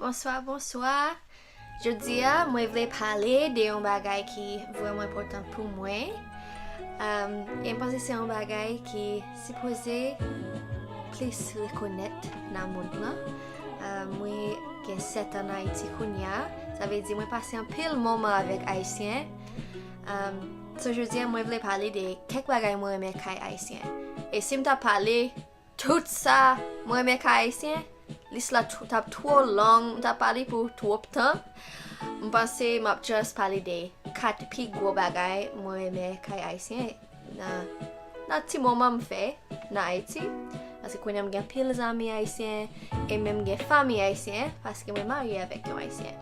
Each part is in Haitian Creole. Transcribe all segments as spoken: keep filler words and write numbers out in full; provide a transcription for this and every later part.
Bonswa, bonswa. Jodi a, mwen vle pale de yon bagay ki vrèman enpòtan pou mwen. Um, e m panse se yon bagay ki sipoze plis rekonèt nan mond lan. Um, mwen gen sèt an Ayiti kounye a. Sa vle di mwen pase anpil moman avèk Ayisyen. Um, so jodi a, mwen vle pale de kèk bagay mwen renmen kay Ayisyen. E si m ta pale tout sa mwen renmen kay Ayisyen, lis la t- t ap twò long, m t ap pale pou twòp tan. M panse m ap just pale de kat pi gwo bagay mwen renmen kay Ayisyen nan, nan ti moman m fè nan Ayiti. Paske kounye a m gen pil zanmi Ayisyen, e menm gen fanmi Ayisyen, paske mwen marye avèk yon Ayisyen.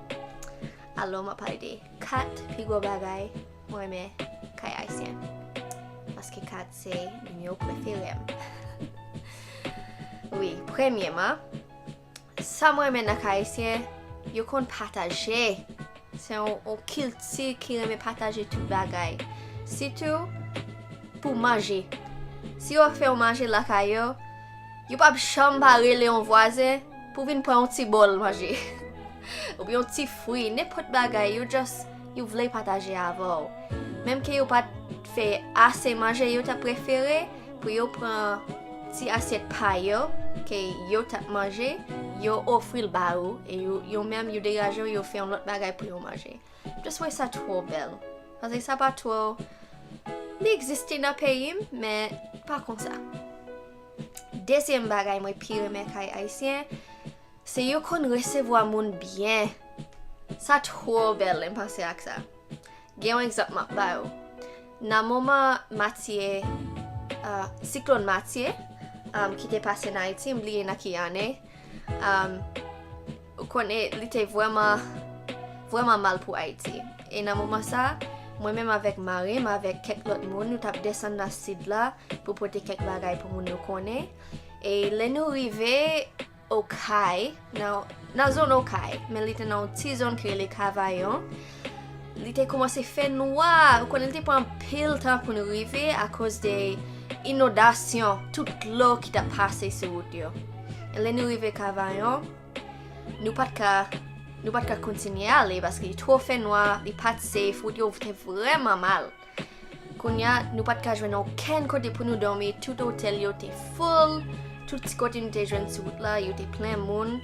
Alò, m ap pale de kat pi gwo bagay mwen renmen kay Ayisyen. Paske kat se nimewo prefere m. Wi, premyèman, sa mwen renmen nan kay Ayisyen, yo konn pataje. Se yon, yon kilti ki renmen pataje tout bagay. Sitou pou manje. Si yo fè yon manje lakay yo, yo p ap janm pa rele yon vwazen pou vin pran yon ti bòl manje. Oubyen yon ti fwi, nenpòt bagay, yo just, yo vle pataje avè w. Menm ke yo pa t fè ase manje, yo ta prefere pou yo pran ti asyèt pa yo, ke yo t ap manje, yo ofri l ba ou, e yo, yo menm, yo degaje yo, yo fè yon lòt bagay pou yo manje. Just wè sa twò bèl. Paske sa pa twò, li egziste nan peyi m, men pa konsa. Dezyèm bagay mwen pi renmen kay Ayisyen, se yo konn resevwa moun byen. Sa twò bèl, lè m panse ak sa. Gen yon egzanp m ap ba w. Nan moman Matye, uh, siklòn Matye, um, ki te pase nan Ayiti, m bliye nan ki ane, um, ou konnen, li te vrèman, vrèman mal pou Ayiti. E nan moman sa, mwen menm avèk mari m, avèk kèk lòt moun, nou t ap desann nan sid la pou pote kèk bagay pou moun nou konnen. E lè nou rive Okay, nan, nan zòn Okay, men li te nan yon ti zòn ki rele Kavayon. Li te kòmanse fè nwa, ou konnen li te pran anpil tan pou nou rive akoz de inondasyon, tout dlo ki t ap pase sou wout yo. Lè nou rive Kavayon, nou pa t ka, nou pa t ka kontinye ale paske li twò fè nwa, li pa t safe, wout yo te vrèman mal. Kounye a, nou pa t ka jwenn okenn kote pou nou dòmi, tout otèl yo te full, tout ti kote nou te jwenn sou wout la, yo te plen moun.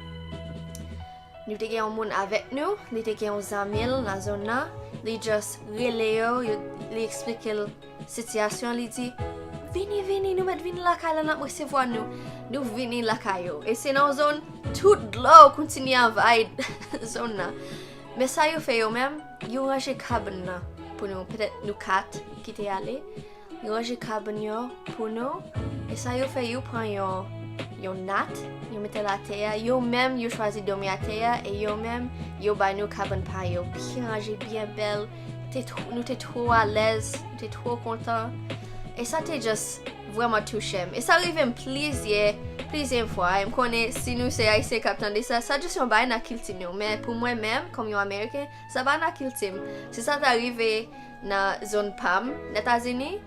Nou te gen yon moun avèk nou, li te gen yon zanmi l nan zòn nan, li just rele yo, yo, li eksplike l sitiyasyon, li di, "Vini, vini, nou mèt vini lakay la, n ap resevwa nou." Nou vini lakay yo. E se nan yon zòn, tout dlo kontinye anvayi zòn nan. Men sa yo fè yo menm, yo ranje kabann nan pou nou, petèt nou kat ki te ale. Yo ranje kabann yo pou nou. E sa yo fè, yo pran yon, yon nat, yo mete l atè a. Yo menm, yo chwazi dòmi atè a. E yo menm, yo bay nou kabann pa yo. Byen ranje, byen bèl. Te tw- nou te twò alèz, nou te twò kontan. E sa te just vrèman touche m. E sa rive m plizyè, plizyè fwa. E m konnen si nou se Ayisyen k ap tande sa, sa just yon bagay nan kilti nou. Men pou mwen menm, kòm yon Ameriken, sa pa nan kilti m. Si sa ta rive nan zòn pa m, nan Etazini,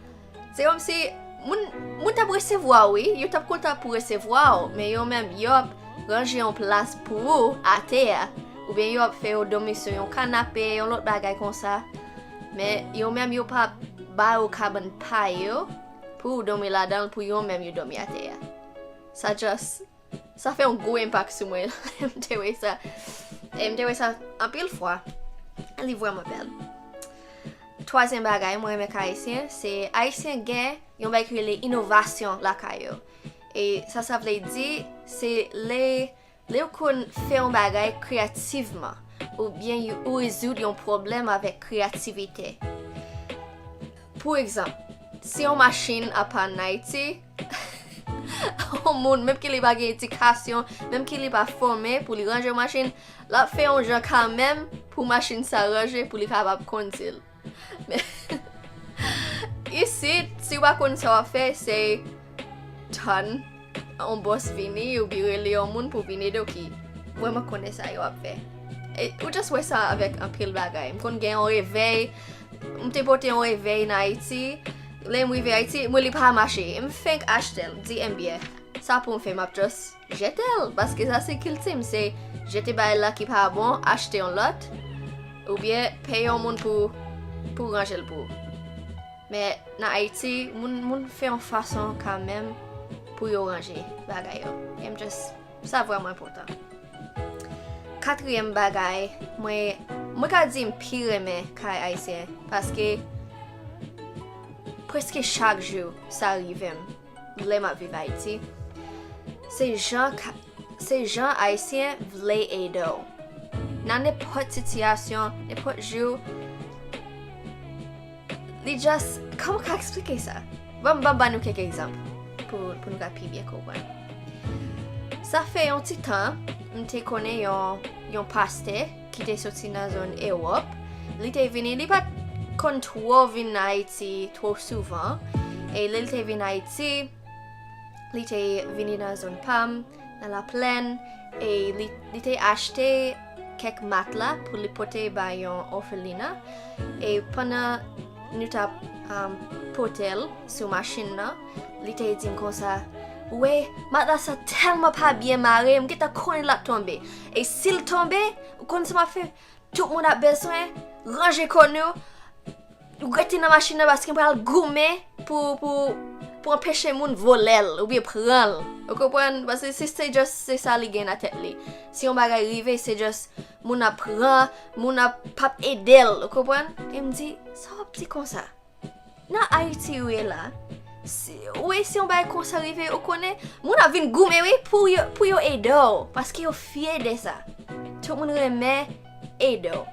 se kòmsi moun, moun t ap resevwa w, wi. Yo t ap kontan pou resevwa w, men yo menm, yo ap ranje yon plas pou ou atè a. Oubyen yo ap fè yo dòmi sou yon kanape, yon lòt bagay konsa. Men yo menm, yo pa ba yo kabann pa yo pou yo dòmi ladan l, pou yo menm yo dòmi atè a. Sa just, sa fè yon gwo enpak sou mwen. M te wè sa. E m te wè sa anpil fwa. Li vrèman bèl. Twazyèm bagay mwen renmen kay Ayisyen, se Ayisyen gen yon bagay ki rele inovasyon lakay yo. E sa, sa vle di, se lè, lè yo konn fè yon bagay kreyativman, oubyen yo, ou rezoud yon pwoblèm avèk kreyativite. Pou egzanp, si yon machin ap pann Ayiti, yon moun, menm ke li pa gen edikasyon, menm ke li pa fòme pou li ranje yon machin, l ap fè yon jan kanmenm pou machin sa ranje, pou li kapab kondui l. Men, isit, si w pa konn sa w ap fè, se tann yon bòs vini, oubyen rele yon moun pou vin ede w ki vrèman konnen sa yo ap fè. E, ou just wè sa avèk anpil bagay. M konn gen yon revèy, m te pote yon revèy nan Ayiti. Lè m rive Ayiti, mwen li pa mache. M fenk achte l, m di, "Enbyen, ta pou m fè, m ap just jete l, paske sa se kilti m, se jete bagay la ki pa bon, achte yon lòt, oubyen peye yon moun pou, pou ranje l pou ou. Men nan Ayiti, moun, moun fè yon fason kanmenm pou yo ranje bagay yo. E m just, sa vrèman enpòtan. Katriyèm bagay, mwen, mwen ka di m pi renmen kay ayisyen, paske prèske chak jou sa rive m lè m ap viv Ayiti. Se jan ka-, se jan Ayisyen vle ede w. Nan nenpòt sitiyasyon, nenpòt jou, li just, kòman ka eksplike sa? Ban m, ban m ba nou kèk egzanp pou, pou nou ka pi byen konprann. Sa fè yon ti tan, m te konnen yon, yon pastè ki te soti nan zòn Ewòp. Li te vini, li pa t konn twò vin Ayiti twò souvan. E lè li te vin Ayiti, li te vini nan zòn pa m, nan Laplèn, e li, li te achte kèk matla pou li pote bay yon òfelina. E pandan nou t ap, um, pote l sou machin nan, li te di m konsa, "Ou wè, matla sa tèlman pa byen mare, m gentan konnen l ap tonbe. E si l tonbe, ou konn sa m ap fè? Tout moun ap bezwen ranje kò nou. Ou rete nan machin nan paske m pral goumen pou, pou, pou anpeche moun vòlè l oubyen pran l." Ou konprann? Paske se, se just, se sa li gen nan tèt li. Si yon bagay rive, se just moun ap pran, moun ap p ap ede l. Ou konprann? E m di, "Sa w ap di konsa?" Nan Ayiti ou ye la, si, ou wè si yon bagay konsa rive, ou konnen, moun ap vin goumen, wi, pou yo, pou yo ede w, paske yo fyè de sa. Tout moun renmen ede w,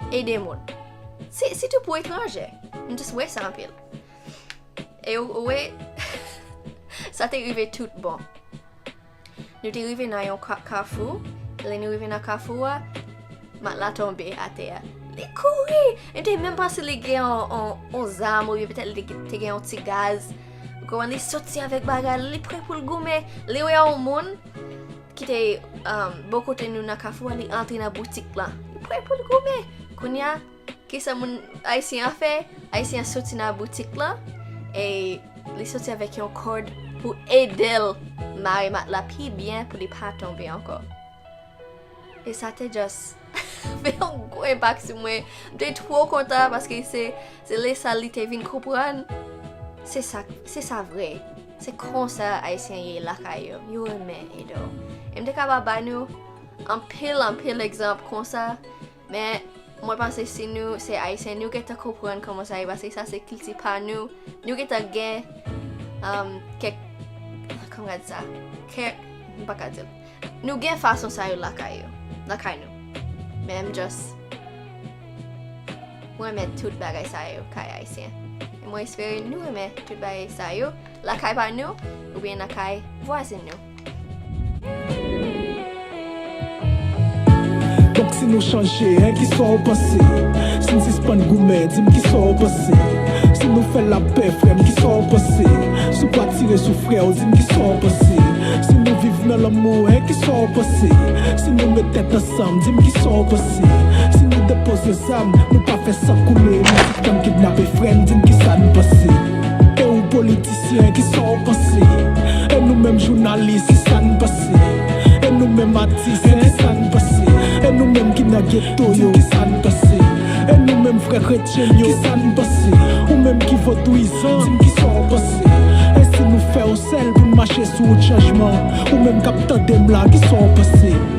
ede moun. Si, sitou pou etranje. M just wè sa anpil. E ou, ou wè, sa te rive tout bon. Nou te rive nan yon ka-, kafou. Lè nou rive nan kafou a, matla tonbe atè a. Li kouri! Li te menm panse li gen yon, yon, yon zam oubyen petèt li te, te gen yon ti gaz. Ou konprann? Li soti avèk bagay li, li prè pou l goumen. Li wè yon moun ki te, um, bò kote nou nan kafou a, li antre nan boutik lan. Li prè pou l goumen. Kounye a, kisa moun Ayisyen an fè? Ayisyen an soti nan boutik lan e li soti avèk yon kòd pou ede l mare matla pi byen pou li pa tonbe ankò. E sa te just fè yon gwo enpak sou mwen. M te twò kontan paske se, se lè sa li te vin konprann. Se sa, se sa vre. Se konsa Ayisyen ye lakay yo. Yo renmen ede w. E m te kapab ba nou anpil, anpil egzanp konsa. Men, mwen panse si nou se Ayisyen, nou gentan konprann kòman sa ye, paske sa se kilti pa nou. Nou gentan gen, um, kèk, kòman ka di sa? Kèk, m pa ka di l. Nou gen fason sa yo lakay yo, lakay nou. Men m just, mwen renmen tout bagay sa yo kay Ayisyen. E mwen espere nou renmen tout bagay sa yo lakay pa nou, oubyen lakay vwazen nou. Donk si nou chanje, en, kisa w panse? Si n sispann goumen, di m kisa w panse? Si nou fè lapè, frè m, kisa w panse? Si w pa tire sou frè w, di m kisa w panse? Si nou viv nan lanmou, en, kisa w panse? Si nou met tèt ansanm, di m kisa w panse? Si nou depoze zam, nou pa fè san koule, nou sispann kidnape frè n, di m kisa n panse? E ou politisyen, kisa w panse? E nou menm jounalis, kisa n panse? E nou menm atis, kisa n panse? E nou menm ki nan geto yo, kisa n panse? E nou menm frè kretyen yo, kisa n panse? Ou menm ki vodouyizan, di m kisa w panse? E si nou fè yon sèl pou n mache sou wout chanjman, ou menm k ap tande m la, kisa w panse?